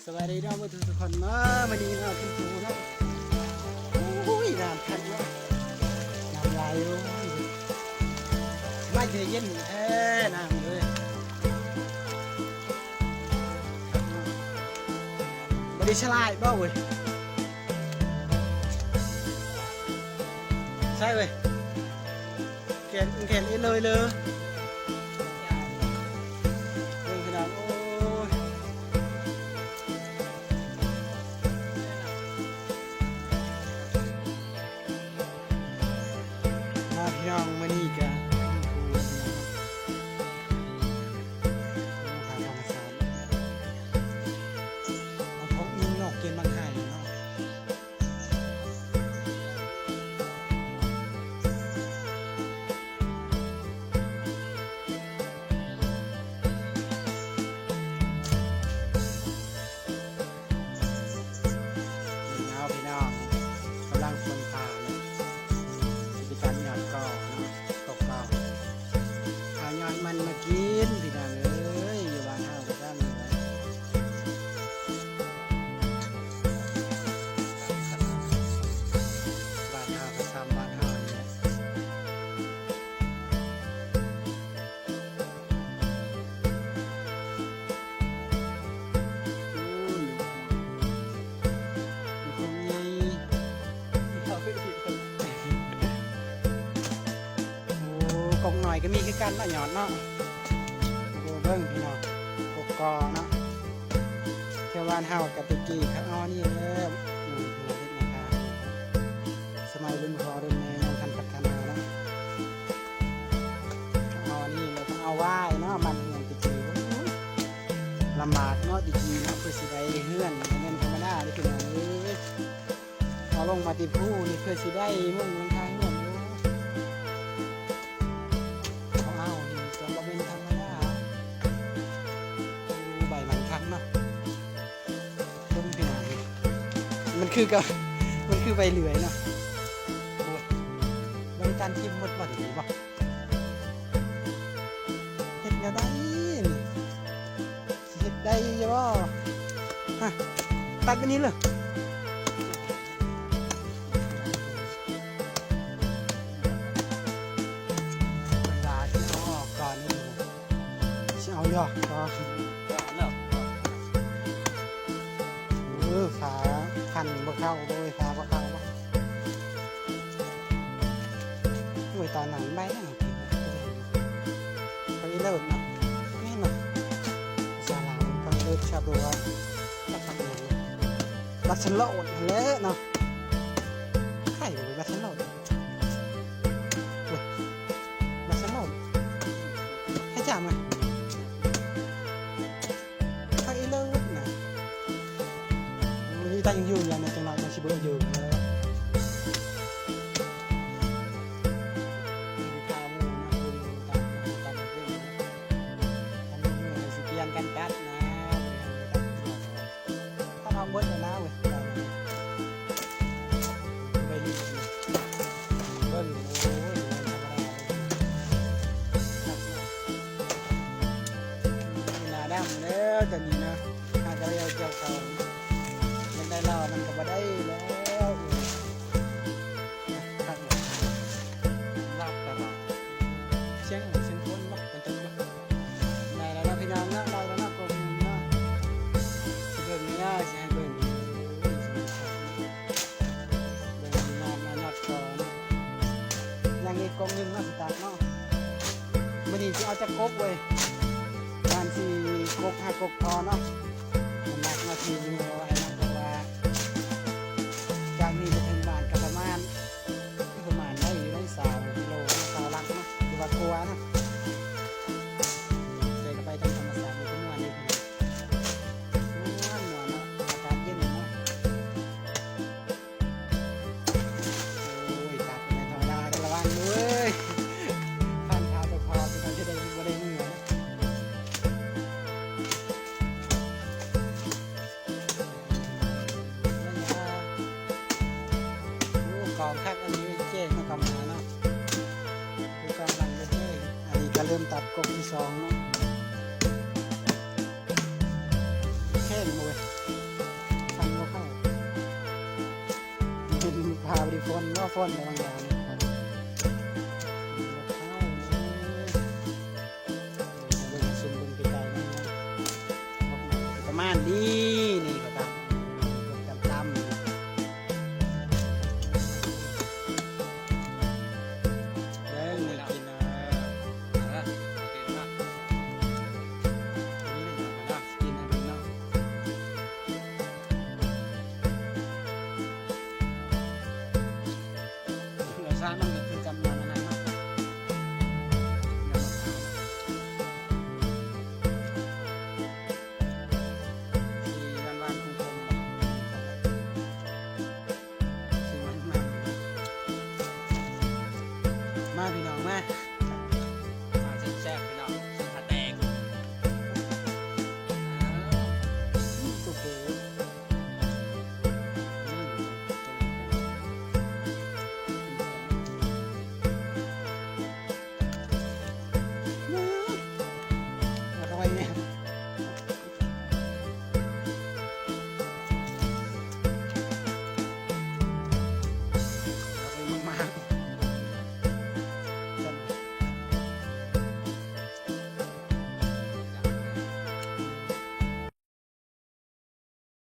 ສະບາຍດີເນາະ ເບິດທຸກໆຄົນເນາະ ມື້ນີ້ເນາະ ຂຶ້ນພູເນາະ ໂອ້ຍ ນ້ຳຄັກເນາະ ນ້ຳໄຫຼ ໂອ້ຍ ມາເຢັນແທ້ນ້ຳເອີຍ ບໍ່ໄດ້ສະຫຼາຍບໍ່ເວີຍ ໃຊ່ເວີຍ. ແກນ ແກນເອັນເລີຍເລີ ເບິ່ງພີ່ນ້ອງ ໂອ້ຍ ມາພີ່ນ້ອງ ມື້ນີ້ກະ ທຳມະຊາດ ເອົາຂອງອີ່ນອກເກນມາຂາຍເນາະ. ເບິ່ງເອົາພີ່ນ້ອງ ກຳລັງຝົນຟ້າເລີຍ ຊິໄປຕັດຍອດກໍເນາະ ຕົກກໍ ເອົາຍອດມັນມາກິນພີ່ນ້ອງເອີຍ ຢູ່ບ້ານເຮົາກໍຊ້ຳນີ້ແຫຼະ ບ້ານເຮົາກໍຊ້ຳບ້ານເຮົານີ້ແຫຼະ. ໂອ້ ກົກນ້ອຍກໍມີຄືກັນເນາະ ຍອດເນາະ ໂອ້ ເບິ່ງພີ່ນ້ອງ ກົກກໍເນາະ ແຖວບ້ານເຮົາກໍແຕ່ກີ້ເຂົາເອົາອັນນີ້ແຫຼະ ອືມ ເຮັດນາຄາ ສະໄໝລຸ້ນພໍ່ລຸ້ນແມ່ຍັງທັນພັດທະນາເນາະ ເອົາອັນນີ້ແລ້ວກໍເອົາຫວ້າຍເນາະ ມັນເຮືອນແຕ່ກີ້ ລຳບາກເນາະ ແຕ່ກີ້ເນາະ ເພື່ອຊິໄດ້ເຮືອນ ບໍ່ແມ່ນທຳມະດາເດ້ພີ່ນ້ອງເອີຍ ເອົາລົງມາແຕ່ພູນີ້ ເພື່ອຊິໄດ້ມຸງຫຼັງຄາເຮືອນ ເອົາ ເອົານີ້ ຈະບໍ່ແມ່ນທຳມະດາ ໃບມັນຄັກເນາະ. ເບິ່ງພີ່ນ້ອງ ມັນຄືກັບ ມັນຄືໃບເລື່ອຍເນາະ ໂອ້ຍ ບໍລິການທີມໝົດບໍ່ດີບໍ່ ເຮັດແນວໃດນີ້ ຊິເຮັດໄດ້ຢູ່ບໍ່ ຮະ ຕັດໄປນີ້ເລີຍ ບັນດາທີ່ເອົາອອກກ່ອນນີ້ ຊິເອົາຢູ່ບໍ່ ເອີ ຝາພັນບໍ່ເຂົ້າ ໂອ້ຍ ຝາບໍ່ເຂົ້າ ໂອ້ຍ ຕອນນັ້ນໃບຫຍັງ ເຂົາເອີ້ນເລີດເນາະ ແມ່ນເນາະ ພາສາລາວເຂົາເອີ້ນຊາບົວ ລັດຊະໂລດຫັ້ນແຫຼະເນາະ ໃຜວ່າລັດຊະໂລດ ໂອ້ຍ ລັດຊະໂລດ ໃຜຈຳນະ ໃຜເລີດນະ ມີຕັ້ງຢູ່ຢ່າງໜຶ່ງ ຈັກໜ້ອຍມັນຊິເບີດຢູ່ ຖ້າເອົາເບິດແລ້ວນະເວີຍ ໄປລີ້ ເບິ່ງ ໂອ້ຍ ບໍ່ທຳມະດາເລີຍ ໜ້າດຳແລ້ວຕອນນີ້ນະ ຫາກະໄດ້ເອົາກ່ຽວເຂົ້າ ຢາກໄດ້ຫຼໍ່ມັນກໍບໍ່ໄດ້ແລ້ວ ຄັກ ລາບຕະຫຼາດ ສຽງ ສຽງຄົນເນາະ ມັນຈະ ໄດ້ແລ້ວເນາະພີ່ນ້ອງເນາະ ໄດ້ແລ້ວເນາະ ກົກໜຶ່ງເນາະ ຊິເບິ່ງນີ້ນະ ຊິໃຫ້ເບິ່ງ ເບິ່ງຍອດ ຍອດກໍເນາະ ຍັງອີກກົກໜຶ່ງເນາະ ຊິຕັດເນາະ ມື້ນີ້ຊິເອົາຈັກກົກເວີຍ ປະມານສີ່ກົກ ຫ້າກົກພໍເນາະ ນ້ຳໜັກເນາະ ທີ່ເອົາໄວ້ເນາະ ເພາະວ່າຈາກນີ້ໄປເຖິງບ້ານກໍປະມານ ປະມານໄດ້ຢູ່ໄດ້ຊາວກິໂລ ຊາວຫຼັກເນາະ ຫຼືວ່າກວ່າເນາະ ໃສ່ເຂົ້າໄປທາງທຳມະຊາດ ມັນກໍມ່ວນດີ ມ່ວນໆເນາະ ອາກາດເຢັນເນາະ ໂອ້ຍ ຕັດແມ່ນທຳມະດາ ລະວັງເວີຍ ພັນຂາຕົກພໍ ເປັນຫຍັງຊິໄດ້ ບໍ່ໄດ້ເມືອ. ໂອ້ ກອງຄັກອີ່ຫຼີເຈ້ ເຮົາກໍມາເນາະ ຄືກອງຫຼັງເດ້ ອັນນີ້ກໍເລີ່ມຕັດກົກທີສອງເນາະ ແຂງເວີຍ ບໍ່ໄດ້ຝົນເນາະ ຝົນແລ້ວບາງຢ່າງ ເບິ່ງ ຊູມເບິ່ງໄກໆ ປະມານນີ້ ນີ້ກໍຕາມ ຕຳໆ ເບິ່ງ ນີ້ກິນ ເອີ ກິນໃຫ້ເບິ່ງເນາະ ລົດຊາດມັນ